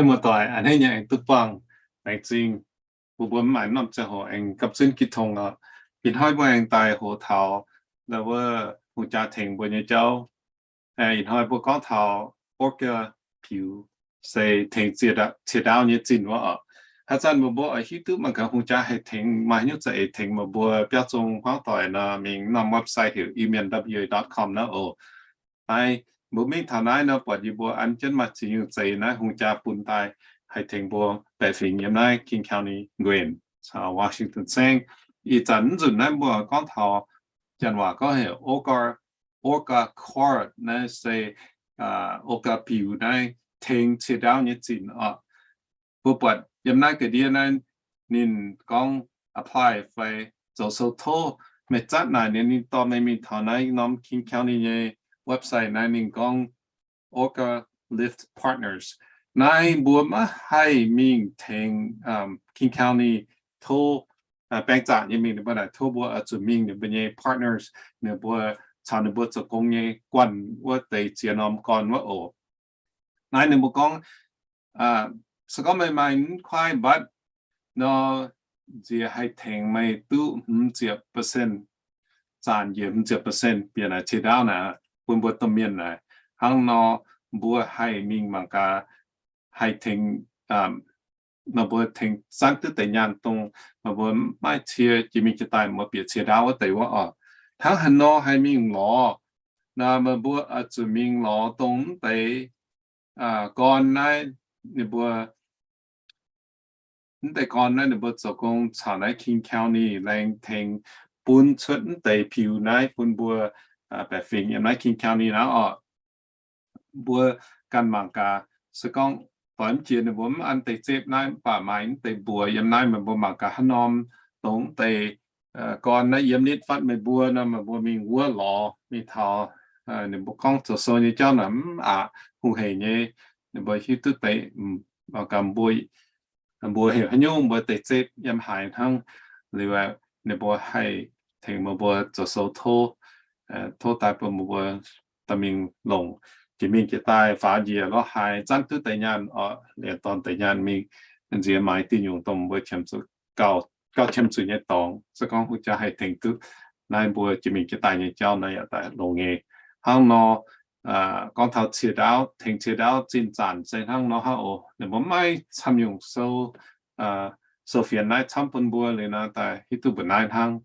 Muoz-doic, a'hneiv nyei aengx duqv buangh. Laengz zingh. Mbuo mbuo mv maaih norm ziangh hoc aengx gapv zunv gi tong oc. Ih hnoi mbuo aengx daaih hoqc taux wuov hungh jaa tengx mbuo nyei jauv. Ih hnoi mbuo gorngv taux Orca piux se tengx cie ndaauv nyei zinh wuov oc. Haaix zanc mbuo mbuo oix hiuv duqv mangc gaax hungh jaa haih tengx maaih nyungc za'eix tengx meih mbuo biauv zong hmuangv doic nor, mingh norm website heuc iu mien W A dot com naaiv oc. Naaiv mbuo mingh taux naaiv nor, buatc yie mbuo an jienv maaih ziex nyungc za'eix naaiv hungh jaa bun daaih haih tengx mbuo baeqc fingx yiem naaiv King County nquenh caux Washington saengv. Ih zanc mv nzunc naaiv mbuo gorngv taux Janx waac gorngv heuc Orca, Orca Corps naaiv se Orca piux naaiv tengx cie ndaauv nyei zinh oc. Mbuo buatc yiem naaiv ga'ndiev naaiv ninh gorngv apply fai zoux sou tov. Meih zatv naaic ninh, ninh dorh meih mingh taux naaiv norm King County nyei website naaiv, ninh gorngv Orca Lift Partners. Naaiv mbuo maiv haih mingh tengx King County tov, baeng zaqc nyei mingh, ninh mbuo naaic tov mbuo oix zuqc mingh ninh mbuo nyei partners, ninh mbuo caux ninh mbuo zoux gong nyei guanh wuov deix ziex norm gorn wuov oc. Naaiv ninh mbuo gorngv, se gorngv meih maaih mv kuaaiv mbatv nor, nziex haih tengx meih duqv hmz ziepc percent, zaanc njiec hmz ziepc percent bieqc naaic cie ndaauv naaic bun mbuo domh mienh naaic. Hnangv nor mbuo haih mingh mangc gaax, haih tengx, meih mbuo tengx zanv duqv deix nyaanh dongh meih mbuo maiv cie jiex mingh jiex daaih mbuo bieqc cie ndaauv wuov deix wuov oc. Hnangv haaix nor haih mingh lorz nor, meih mbuo oix zuqc mingh lorz dongh mv deix gorn naaiv, ninh mbuo mv deix gorn naaiv ninh mbuo zoux gong caux naaiv King County laengz tengx bun cuotv mv deix piux naaiv bun mbuo baeqc fingx yiem naaiv King County naaiv oc. Mbuo ganh mangc gaax, se gorngv doix mv jiex ninh mbuo mv an deix zepv naaiv, mv baac maaih mv deix mbuox yiem naaiv, meih mbuo mangc gaax haaix norm dongh mv deix gorn naaiv yiem nitv fatv meih mbuo nor, meih mbuo mingh wuov lorz mingh taux ninh mbuo gorngv zoux sou nyei jauv naaic mv aqc hungh heic nyei. Ninh mbuo hiuv duqv deix, mbuo heuc haaix nyungc mbuo deix zepv yiem haaix hnangv, liuz ninh mbuo haih tengx meih mbuo zoux sou tov, tov daaih bun meih mbuo dorh mingh longc jiex mingh jiex daaih faaux njiec lorz haaix zanv duqv deix nyaanh oc, liemh dorn deix nyaanh mingh nziex maaiz diuh nyungc dongh mbuo qiemx zuqc gauh, gauh qiemx zuqc nyei dorngx. Se gorngv hungh jaa haih tengx duqv naaiv mbuo jiex mingh jiex daaih nyei jauv naaiv yaac daaih longx nyei. Hnangv nor, gorngv taux cie ndaauv, tengx cie ndaauv zinh zaanc se hnangv nor hnangv oc. Ninh mbuo maiv camv nyungc sou, sou fienx naaiv camv bun mbuo liuz nor, daaih hiuv duqv mbuoqc naaiv hnangv.